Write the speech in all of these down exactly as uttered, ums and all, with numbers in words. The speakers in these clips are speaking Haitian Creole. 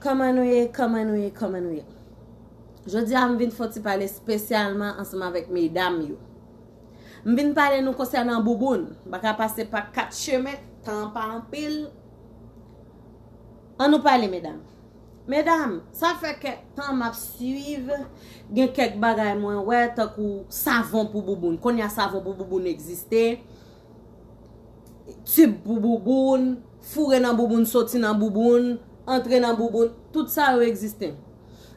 Kòman nou ye? Kòman nou ye? Kòman nou ye? Jodi a, m vin fè yon ti pale espesyalman ansanm avèk medam yo. M vin pale nou konsènan bouboun. M pa ka pase pa kat chemen, tan an pa anpil. Ann nou pale, medam. Medam, sa fè kèk tan m ap swiv, gen kèk bagay mwen wè, tankou savon pou bouboun. Kounye a, savon pou bouboun egziste. Tib pou bouboun, foure nan bouboun, soti nan bouboun, antre nan bouboun, tout sa yo egziste.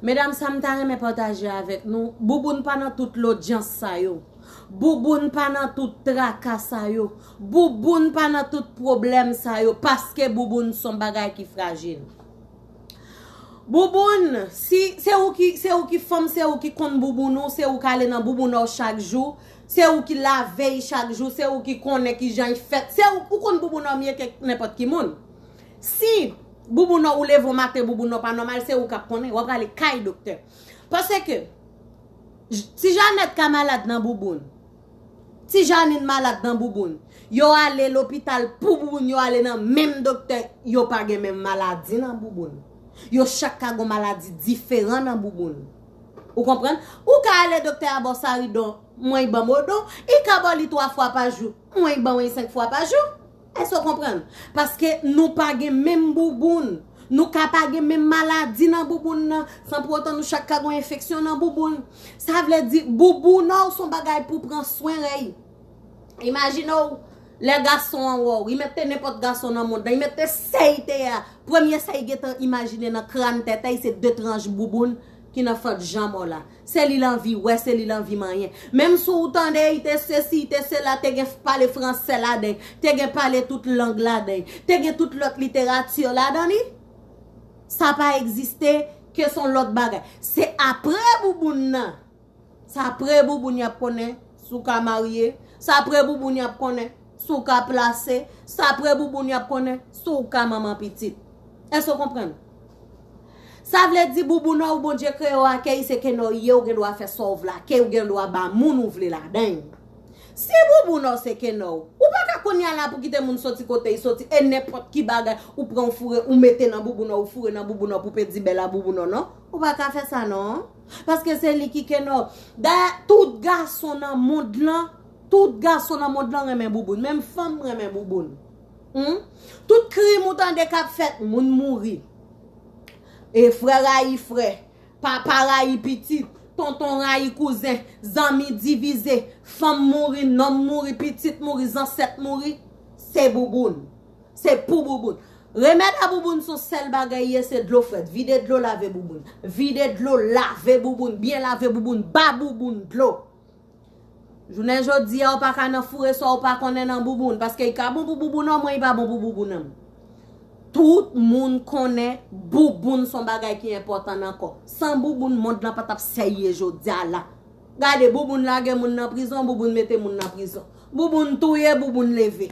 Medam, sa m ta renmen pataje avèk nou, bouboun pa nan tout lodyans sa yo. Bouboun pa nan tout traka sa yo. Bouboun pa nan tout pwoblèm sa yo, paske bouboun se yon bagay ki frajil. Bouboun, si se ou ki, se ou ki fanm, se ou ki konn bouboun ou, se ou k ale nan bouboun ou chak jou, se ou ki lave y chak jou, se ou ki konnen ki jan y fèt, se ou, ou konn bouboun ou mye ke nenpòt ki moun. Si bouboun ou, ou leve yon maten, bouboun ou pa nòmal, se ou k ap konnen, w ap prale kay doktè. Paske, j- ti Janèt ka malad nan bouboun. Ti Janine malad nan bouboun. Yo ale lopital pou bouboun, yo ale nan menm doktè, yo pa gen menm maladi nan bouboun. Yo chak ka gon maladi diferan nan bouboun. Ou konprann? Ou ka ale doktè a ba w saridon, mwen ban m odon, i ka ba w li twa fwa pa jou, mwen ban w li senk fwa pa jou. Èske w konprann? Paske nou pa gen menm bouboun. Nou ka pa gen menm maladi nan bouboun nan, san pou otan nou chak ka gen enfeksyon nan bouboun. Sa vle di, bouboun ou se yon bagay pou pran swen rèy. Imajine w, lè gason an wè w, li mete nenpòt gason nan mond lan, li mete sèy te a, premye sèy gentan imajine nan kràn tèt a, se de tranch bouboun ki nan fant janm ou la. Se li l anvi wè, se li l anvi manyen. Menm si w tande, li te sesi, li te sela, te gen pale fransè ladan, te gen pale tout lang ladan, te gen tout lòt literati ladan li. Sa pa egziste, ke se yon lòt bagay. Se apre bouboun nan. Se apre bouboun y ap konnen si w ka marye. Se apre bouboun y ap konnen si w ka plase. Se apre bouboun y ap konnen si w ka manman pitit. Èske w konprann? Sa vle di bouboun ou Bondye kreye w a, ke li se kenò ye, ou gen dwa fè sa w vle, ke ou gen dwa ba moun ou vle ladan. Si bouboun ou se kenò, ou pa ka kounye a la pou kite moun soti kote li soti, e nenpòt ki bagay, ou pran ou foure, ou mete nan bouboun ou, ou foure nan bouboun ou pou pedi bèl a bouboun ou, non. Ou pa ka fè sa, non. Paske se li ki kenò. Dayè, tout gason nan mond lan, tout gason nan mond lan renmen bouboun. Menm fanm renmen bouboun. Hmm? Tout krim ou tande k ap fèt, moun mouri. E frè rayi frè, papa rayi pitit, tonton rayi kouzen, zanmi divize, fanm mouri, nonm mouri, pitit mouri, zansèt mouri, se bouboun. Se pou bouboun. Remèd a bouboun se yon sèl bagay ye, se dlo frèt. Vide dlo, lave bouboun. Vide dlo, lave bouboun. Byen lave bouboun. Ba bouboun dlo. Jounen jodi a, ou pa ka nan foure sa ou pa konnen nan bouboun, paske li ka bon pou bouboun an, mwen li pa bon pou bouboun an. Tout moun konnen bouboun se yon bagay ki enpòtan nan kò. San bouboun, mond lan pa t ap sèye jodi a la. Gade, bouboun lage moun nan prizon, bouboun mete moun nan prizon. Bouboun touye, bouboun leve.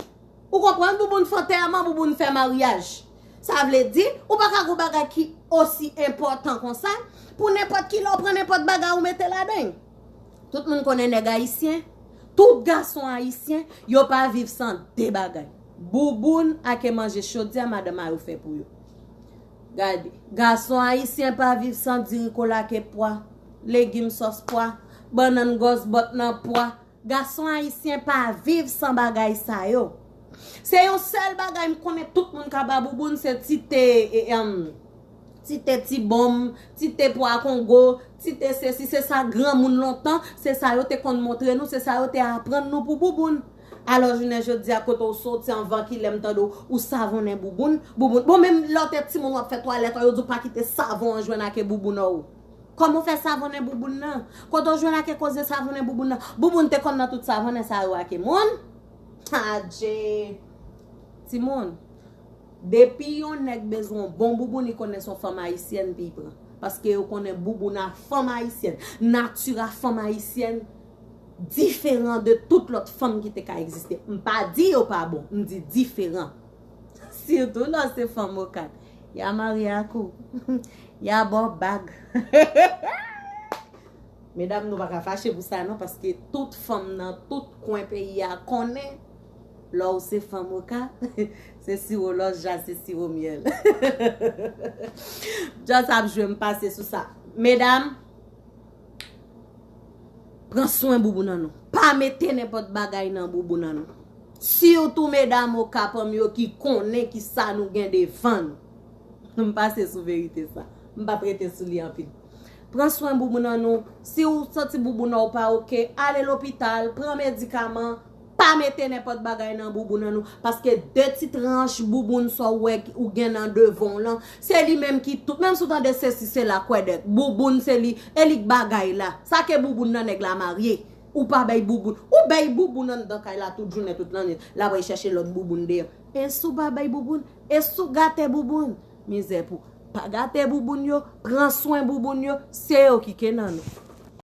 Ou konprann? Bouboun fè antèman, bouboun fè maryaj. Sa vle di, ou pa ka gon bagay ki osi enpòtan konsa, pou nenpòt ki lè ou pran nenpòt bagay ou mete ladan. Tout moun konnen nèg ayisyen, tout gason ayisyen, yo pa viv san de bagay. Bouboun ake manje chodi a madanm a yo fè pou yo. Gade, gason ayisyen pa viv san diri kola ke pwa, legim sòs pwa, bannann gòs bòt nan pwa. Gason ayisyen pa viv san bagay sa yo. Se yon sèl bagay m konnen tout moun ka ba bouboun, se ti te, e, em, ti te ti bonm, ti te pwa kongo, ti te sesi, se sa granmoun lontan, se sa yo te konn montre nou, se sa yo te aprann nou pou bouboun. Alò, jounen jodi a, kote w soti anvan kilè m tande w, ou savonnen bouboun, bouboun. Bon, menm lè w te timoun w ap fè twalèt, yo di w pa kite savon an jwenn ake bouboun an ou. Kòman w fè savonnen bouboun nan? Kote w jwenn ake koze savonnen bouboun nan? Bouboun te konn nan tout savonnen sa yo ake moun? Adje! Timoun, depi yon nèg bezwen yon bon bouboun, li konnen se yon fanm ayisyèn pou l pran. Paske yo konnen bouboun a fanm ayisyèn, nati a fanm ayisyèn diferan de tout lòt fanm ki te ka egziste. M pa di yo pa bon, m di diferan. Sitou lè w se fanm okat. Y a marye ak ou. Y a ba w bag. Medam, nou pa ka fache pou sa non, paske tout fanm nan tout kwen peyi a konnen Lè w se fanm oka, se siwo lòz, ja se siwo myèl. Just ap jwe m pase sou sa. Medam, pran swen bouboun an nou. Pa mete nenpòt bagay nan bouboun an nou. Sitou medam oka pa m yo ki konnen ki sa nou gen devan nou. M pase sou verite sa. M p ap rete sou li anpil. Pran swen bouboun an nou. Si w santi bouboun an w pa oke, ale lopital, pran medikaman, pa mete nenpòt bagay nan bouboun an nou. Paske de ti tranch bouboun sa w wè ou gen nan devan w lan, se li menm ki tout. Menm si w tande sesi sela, kwè dèk. Bouboun se li, e li k bagay la. Sa ke bouboun nan nèg la marye. Ou pa bay bouboun. Ou bay bouboun anndan kay la tout jounen, tout lannwit. L ap al chèche lòt bouboun deyò. E si w pa bay bouboun? E si w gate bouboun? Mizè pou. Pa gate bouboun yo, pran swen bouboun yo, se yo ki ke nan nou.